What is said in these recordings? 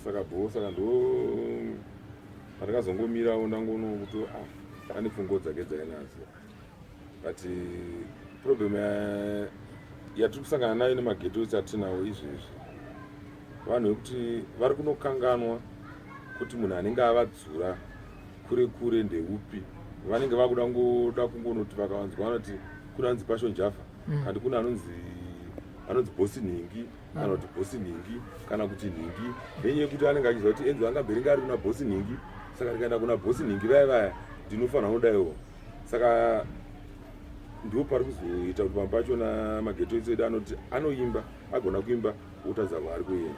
Saka bho, saka ndo pandakazongomirawo ndangoona kuti ah, ane pfungwa dzake dzainadzo, but problem yatiri kusangana nayo nemaghetto ese atinawo izvezvi, vanhu vekuti vari kunokanganwa kuti munhu anenge avadzura kure kure ndeupi. Vanenge vakuda ngoda kungonoti vakawanzwa vanoti kune anonzi Passion Java, kandi kune anonzi Bosi Nhingi, kana kuti Bosi Nhingi, kana kuti Nhingi, nenyaya yekuti anenge achiziva kuti Enzo angabheringa ari kuna Bosi Nhingi, saka ndikaenda kuna Bosi Nhingi vaya vaya ndinofanira kudaiwo. Saka ndipo pari kuzoita kuti pamwe pachona maghetto edu anoti anoimba, agona kuimba, wotadza kwaari kuenda.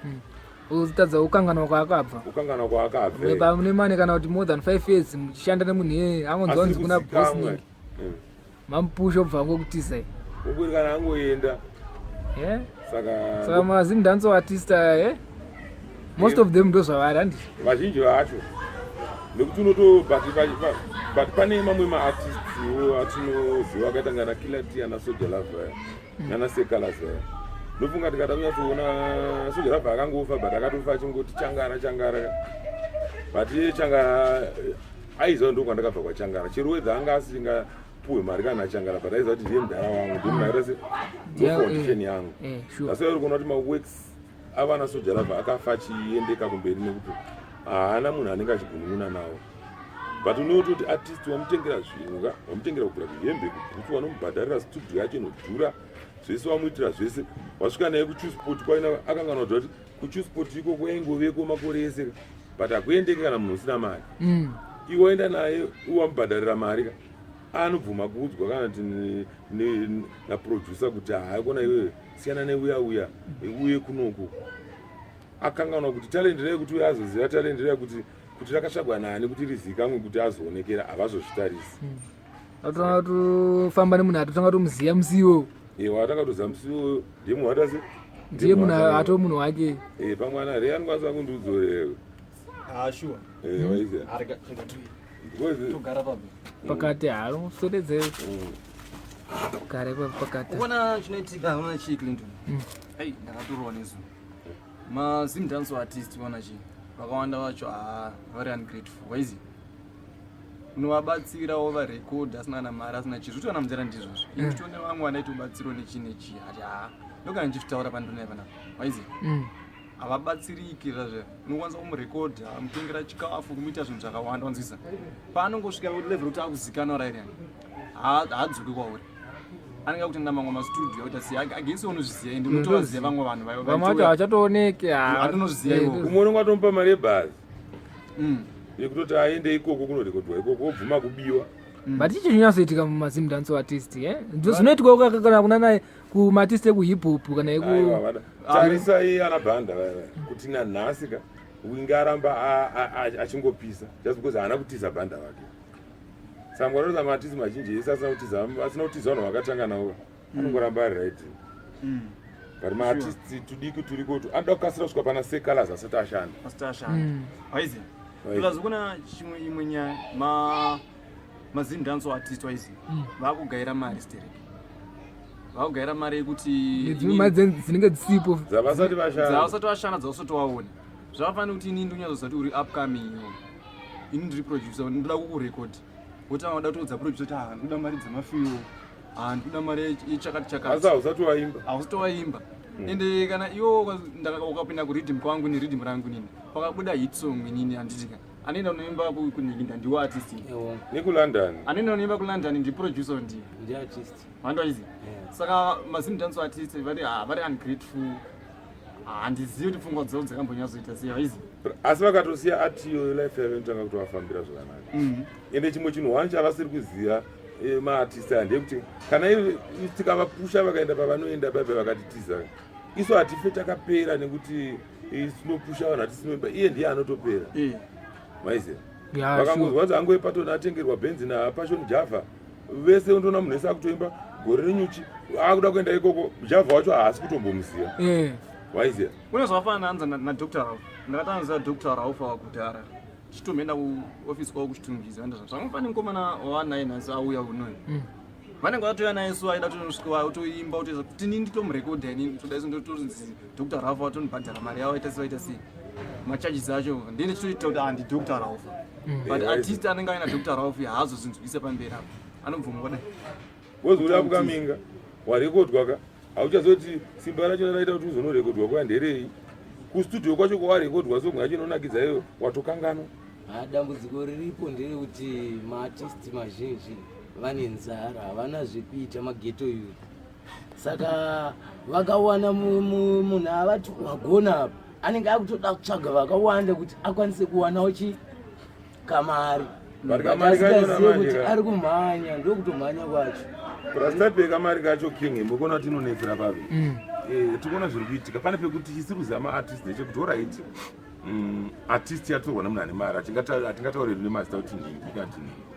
Utadza kukanganwa kwaakabva. Kukanganwa kwaakabva. Mune mane kana kuti more than 5 years muchishanda nemunhu iyeye, angonzwa kunzi kuna Boss Nhingi, mamupusha, obva angokutizai. Ungori kana angoenda. Saka Saka maZimdancehall artist aya, most of them ndo zvavari, handiti? Vazhinji vacho, nekuti unoto but pane mamwe maartists wo atinoziva akaita ngana Killer T, ana Soul Jah Love nana Seh Calaz aya. Ndofunga tikada kunyatsoona, Soul Jah Love akangofa, but akatofa achingoti Changara, Changara, but iye Changara aiziva ndo kwandakabva kwaChangara, chero wedha anga asingapuwe mari kana Changara, but aiziva kuti ndiye mudhara wangu, ndiye munhu akaita se ndo foundation yangu. That's why uri kuona kuti maworks avana Soul Jah Love akafa achiendeka kumberi, nekuti haana munhu anenge achigunun'una nawo. But unototi artist wamutengera zvinhu ka, wamutengera kubvira kuhembe, kubhutsu, wanomubhadharira studio yacho inodhura, zvese wamuitira zvese, wasvika naye kuchusport kwaina, akanganwa kuti kuchusport ikoko yaingoveko makore ese, but hakuendeki kana munhu usina mari. Iwe waenda naye, wamubhadharira mari ka, anobvuma kuudzwa kana kuti naproducer kuti haakona, iwewe siyana neuya uya, uye kunoku. Akanganwa kuti talent reye, kuti uye azoziva talent reye kuti rakatsvagwa nani kuti rizikamwe, kuti azoonekera, havazozvitarisi. Atotanga tofamba nemunhu atotanga tomuziva musiwo. Watanga toziva musiwo, ndiye munhu watase. Ndiye munhu ato munhu wake. Pamwana re anokwanisa kundiudzorera. Ah, sure. Waiziva. Arega rega togara papi? Pakati haro swededze gare pakati. Uona chinoitika, uona chii, Clinton? Ei, ndakatorwa nezuva. MaZimdancehall artist, uona chii, vakawanda vacho haa vari ungrateful, waizi unovabatsira wovarekodha asina kana mari, asina chii, zvitoona munzira ndizvozvo. Ini ndichione vamwe vanaitobatsirwa nechii nechii, ati haa ndokana ndichitaura pandonai panapa, waizi havabatsiriki zvazve. Unokwanisa kumurekodha, mutengera chikafu, kumuita zvinhu zvakawanda, wanzwisa? Paanongosvika level kuti akuzikanwa rairiani, haadzoki kwauri, anenge akutenda mamwe mastudio akuita sei against. Unozviziva, ende unotovaziva vamwe vanhu. Vamwe vacho havachatooneki. Andinozviziva iwo. Umwe unenge watomupa mari yebhazi yekutoti aende ikoko kunorekodwa ikoko, obvuma kubiwa. But ichi chinyasoitika mumaZimdancehall artist, ndo zvinoitwa kana kuna naye kumaartist ekuhip hop kana eku Aiwa, tarisai ana Bhanda vaya vaya, kuti nanhasi ka winge aramba achingopisa just because haana kutiza Bhanda vake. Saka mukatarisa maartist mazhinji ese asina kutiza, asina kutiza vanhu vakatanga navo, anongoramba ari right. But maartist tudiki turiko tu anoda kukasira kusvika pana Seh Calaz asati ashanda. Asati ashanda, waizi plus kuna chimwe imwe nyaya, maZimdancehall artist, waizi vakugaira mari stereki, vakugaira mari yekuti Nedzimwe mari dzinenge dzisipo. Dzavasati vashanda. Dzavasati vashanda, dzavasati waona. Zvakafanira kuti inini ndonyatsoziva kuti uri upcoming iwo, ini ndiri producer, ndoda kukurekodha, wotanga wada kutoudza producer kuti ah, ndikuda mari dzemafiwo, ah, ndikuda mari yechakati chakati. Asi hausati waimba. Hausati waimba. Ende kana iwo ukapinda kuriddim kwangu neriddim rangu nini, pakabuda hit song inini, handitika anoenda unoimba kunhinginda ndiwo artist. NekuLondon. Anoenda unoimba kuLondon ndiproducer, ndiye Ndiartist. Vandoizi. Saka maZimdancehall artist vari, ah, vari ungrateful. Handizivi kuti pfungwa dzavo dzakambonyatsoita sei, haizi. Asi vakatosiya art iyoyo, life yavo inotanga kutovafambira zvakanaka. Ende chimwe chinhu one chavasiri kuziva maartist aya ndeyekuti kana tikavapusha vakaenda pavanoenda paipa, vakatitiza, isu hatife takapera, nekuti tinopusha vanhu hatisinoimba, iye ndiye anotopera. Maiziva, vakangozwa kuti angoepatoni atengerwa Benzi naPassion Java, vese undoona munhu wese akutoimba gore renyuchi, akuda kuenda ikoko. Java wacho haasi kutombomuziva. Waiziva. Kune zvakafanana anza naDr Rauf. Ndakatanziva Dr Rauf wakudhara chitomboenda kuofisi kwavo kuchitungiza. Zvakafanana mukomana waanaye nhasi auya unoyo. Vanenge vatouya naye so aida kutosvika otoimba otoisa kuti ini nditomurekodha ini toda iso ndotonzi Dr. Ralph vatonibhadhara mari yavo aita sei vaita sei macharges acho ndine chitoita kuti ah ndi Dr. Ralph. But artist anenge aina Dr. Ralph haazozvinzwisa pamberi apo anobvuma kudai. Wozoda kukaminga warekodwa ka hauchazoti simba racho raita kuti uzonorekodwa kuya nderei kustudio kwacho kwawarekodwa song yacho inonakidza iyo watokanganwa. Ah, dambudziko riripo nderekuti maartist mazhinji vane nzara havana zvekuita mageto youth saka vakawana munhu avati wagona apa anenge akutoda kutsvaga vakawanda kuti akwanise kuwanawo chi kamari asingazive kuti ari kumhanya ndokutomhanya kwacho Rastapeka kamari kacho king mukuona kuti inonetsera papi eh, tikuona zviri kuitika pane pekuti chisiri kuziva maartist ndechekuti orit artist yatorwa nemunhu ane mari hatingatauriri nemazita kuti nhingi kana kuti nhingi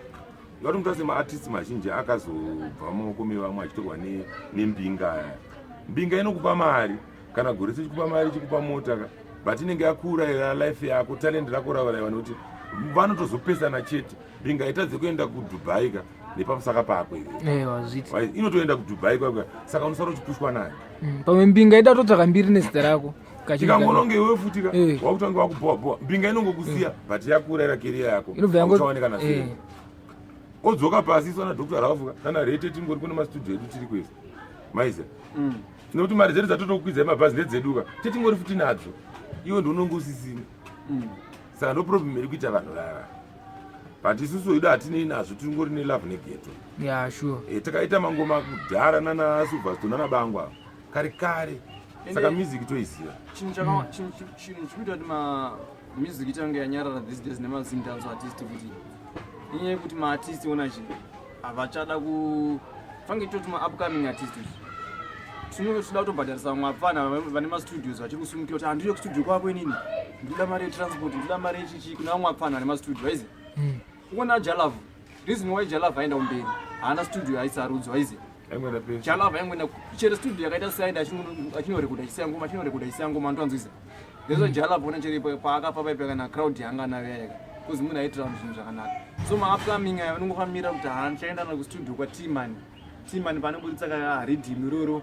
ngati muta semaartist mazhinji akazobva mumaoko mevamwe achitorwa nembinga aya mbinga inokupa mari kana gore sechikupa mari chikupa mota ka but inenge yakuurayira life yako talent rako rauraiwa nekuti vanotozopesana chete mbinga itadze kuenda kudubai ka nepamusaka pako inotoenda kudubai kwako saka unosara uchipushwa nayo pamwe mbinga ida kutotsvaka mbiri nezita rako tikangononge iwe futi ka eh. wakutange wakubhowa bhowa mbinga inongokusiya eh. but yakuurayira keriya yako uchaoneka na eh. odzoka pasi isu ana Dr. Ralph ka nana Rete tingori kune mastudio edu tiri kwese maiza nekuti mari dzedu dzatotokwidza mabhazi ndedzedu ka tetingori futi nadzo iwe ndononge usisina saka ndo problem iri kuita vanhu vava but isusu idu hatinei nazvo tingori nelove negeto yeah, sure. e, takaita mangoma kudhara nana Silverstone nana Bangwa kare kare saka music toiziva chinhu chikuita kuti mamusic itange yanyarara these days nemazimdanzo artist kuti inyaya yekuti maartist ona chi havachada ku fange toti maupcoming artist tinenge tichida kutobhadharisa vamwe vapfana vane mastudios vachiri kusumukira kuti handiuye kustudio kwako inini ndinoda mari yetransport ndinoda mari yechichi kuna vamwe vapfana vane mastudio aizi Uona Jalav. Reason why Jalav aenda kumberi. Haana studio aisarudzwa aizi. Jalav aingoenda chero studio yakaita saenda achinorekoda achisiya ngoma achinorekoda achisiya ngoma antoanzwisa. That's why Jalav ona chero paakafa paipa kana crowd yanga nayo yayaka. Because munhu aitira vanhu zvinhu zvakanaka. So ma upcoming aya vanongofamira kuti haa ndichaenda na kustudio kwa T-Man. T-Man paanoburitsa ka rhythm iroro.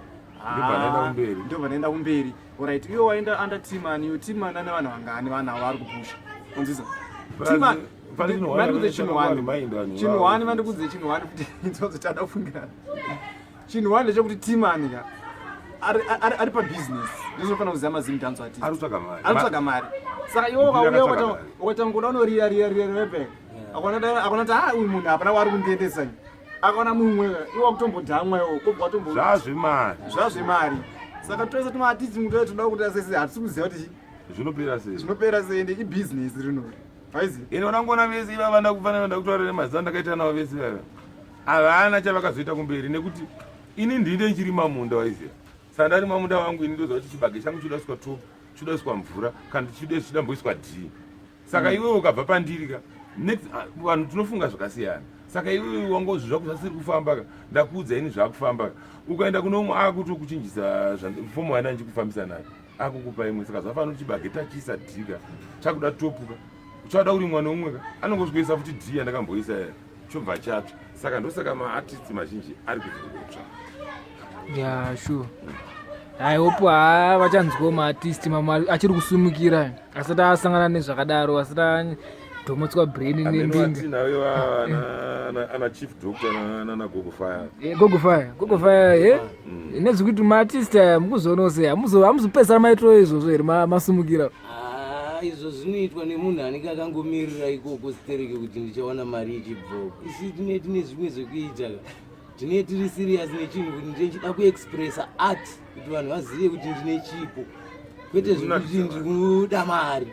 Ndo vanoenda kumberi. Alright, iwe waenda under T-Man, iwe T-Man ane vanhu vangani vanhu avo vari kupusha. Unzwisa? T-Man vandikudze chinhu one. Chinhu one vandikudze chinhu one kuti inzwa tada kufungirana. Chinhu one ndechekuti T-Man ka ari ari ari pa business. Ndizvinofanira kuziva mazim dance artist. Ari kutsvaga mari. Ari kutsvaga mari. Saka iwe ukauya ukata ukatanga kuda unorira rira rira rira. Akona dai akona ta ah uyu munhu hapana waari kundiendesa. Akaona mumwe iwe wakutombodhamwa iwe kobva watombo zvazvemari. Zvazvemari. Saka tose tumaartist mutoya toda kuti asese hatisi kuziva kuti zvinopera sei. Zvinopera sei ende ibusiness rinori. Aizi. Ine unangoona vese ivava ndakufanira ndakutaura nemazita ndakaita navo vese vava. Havana chavakazoita kumberi nekuti ini ndine ndichirima munda waiziva. Saka ndarima munda wangu ini ndoziva kuti chibage changu choda kuiswa top, choda kuiswa mvura kana chichida chidamboiswa D. Saka iwewe ukabva pandiri ka next ah, vanhu tinofunga zvakasiyana. Saka iwewe wangozvi zvako zvasiri kufamba ka ndakuudza ini zvakufamba ka. Ukaenda kune umwe akutokuchinjisa fomu yana ndichikufambisa nayo. Akukupa imwe saka zvafanira kuti chibage tachiisa D ka chakuda top ka. Uchada kurimwa neumwe ka anongosvikoisa futi D yandakamboisa ya chobva chatsva. Saka ndosaka maartist mazhinji ari kutsva. Yeah, sure. I hope haa vachanzwawo maartist mamwe achiri kusumukira asati asangana nezvakadaro asati adhomotswa brain nembinga Tinayo ana chief doctor nana gogo fire. Eh, gogo fire gogo fire eh nezvekuti maartist aya mukuzoonawo sei hamuzopedzisira maitiro izvozvo here masumukira Ah, izvo zvinoitwa nemunhu anenge akangomirira ikoko stereke kuti ndichawana mari yechibvoko isu tine tine zvimwe zvekuita ka tine tiri serious nechinhu kuti ndine chida kuexpressa art kuti vanhu vazive kuti ndine chipo kwete zvekuti ndikuda mari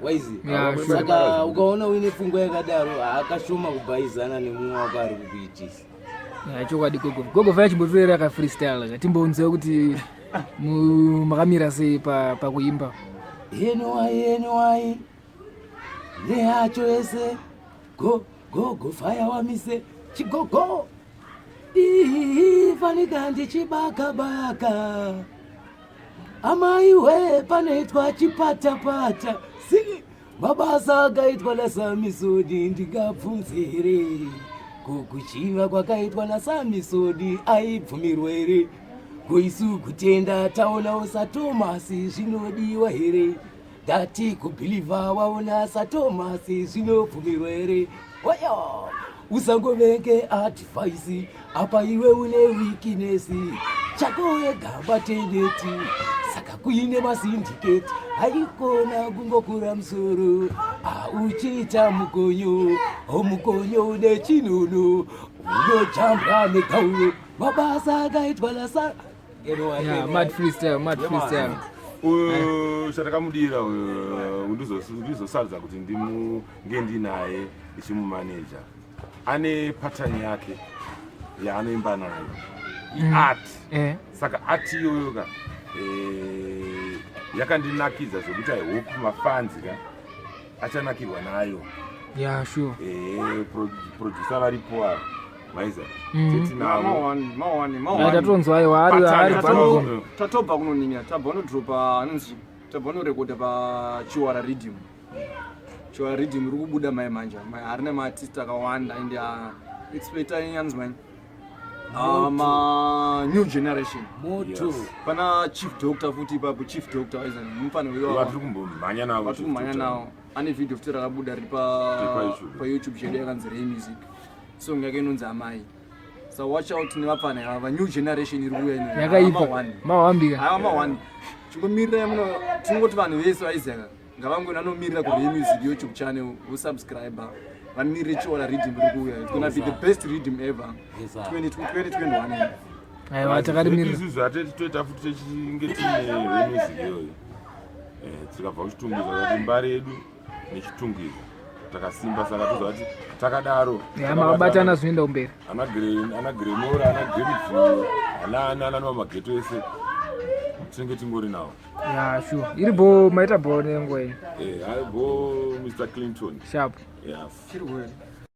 waizi Yeah, sure. saka ukaona uine pfungwa yakadaro haakashoma kubhaizana nemumwe wako ari kukuitisa Yeah, chokwadi gogo gogo fire chimbotorera ka freestyle ka timbonzwe kuti makamira sei pakuimba Anyway, anyway, nehacho ese go go go fire wamise chigogo Ii, fanika ndichibaka baka amai we panoitwa chipatapata sini mabasa akaitwa naSamisoni ndingabvunze here Ko kuchiva kwakaitwa naSamisoni aibvumirwa here? Ko isu kutenda taonawo saTomasi zvinodiwa here? Ndati kubhilivha waona saTomasi zvinobvumirwa here? Oyo! Usangovenge advice apa iwe une weakness chako wega mateneti saka kuine masindiketi haikona kungokura musoro auchiita mukonyo omukonyo une chinunu unojambwa negauro mabasa akaitwa nasa Yeah, mad freestyle, mad freestyle. Uyu chatakamudira uyu ndizosarudza kuti ndimunge ndinaye ndichimumaneja. Ane pattern yake yaanoimba nayo. Iart. Saka art iyoyo ka yakandinakidza zvekuti I hope mafanzi ka achanakirwa nayo. Yeah, sure. Producer varipo ava. Maiza. Teti navo. Mawani, mawani, mawani. Tatonzwa aiwa ari ari panogona. Tatobva kunoning'a, tabva kunodropa anonzi tabva kunorekodha paChiwara Rhythm. Chiwara Rhythm iri kubuda mai manje. Mai harina maartist akawanda and expecta anonzi mai. Ma new generation. Moto. Yes. Pana Chief Doctor futi ipapo, Chief Doctor Isaac mufana uyo. Vatiri kumbomhanya navo. Vatiri kumhanya navo. Ane video futi rakabuda riri Riri pa YouTube. pa YouTube chedu yakanzi Ray Music. Song yake inonzi Amai. So watch out nevapfana ava, new generation iri kuuya ino. Yakaipa. Mawani. Mawambika. Haiwa mawani. Chingomirira muno tinongoti vanhu vese vaizaka ngavangoenda vanomirira ku Ray Music YouTube channel, vosubscribe. Vamirire Chiwara Rhythm iri kuuya. It's gonna be the best rhythm ever. Yes, sir. 2021. Aiwa takarimirira. Isusu hateti toita futi techinge tine Ray Music iyoyo. Tikabva kuChitungwiza kuti Mbare yedu neChitungwiza takasimba, saka toziva kuti takadaro. Ya makabatana zvinoenda kumberi. Ana Green, ana Grenora, ana Greenview, ana ana ana mamageto ese tinenge tingori nawo. Ya, sure. Iri bo maita bo nenguva iyi. Hayi bo Mr Clinton. Sharp. Yes. Chiri kuuya.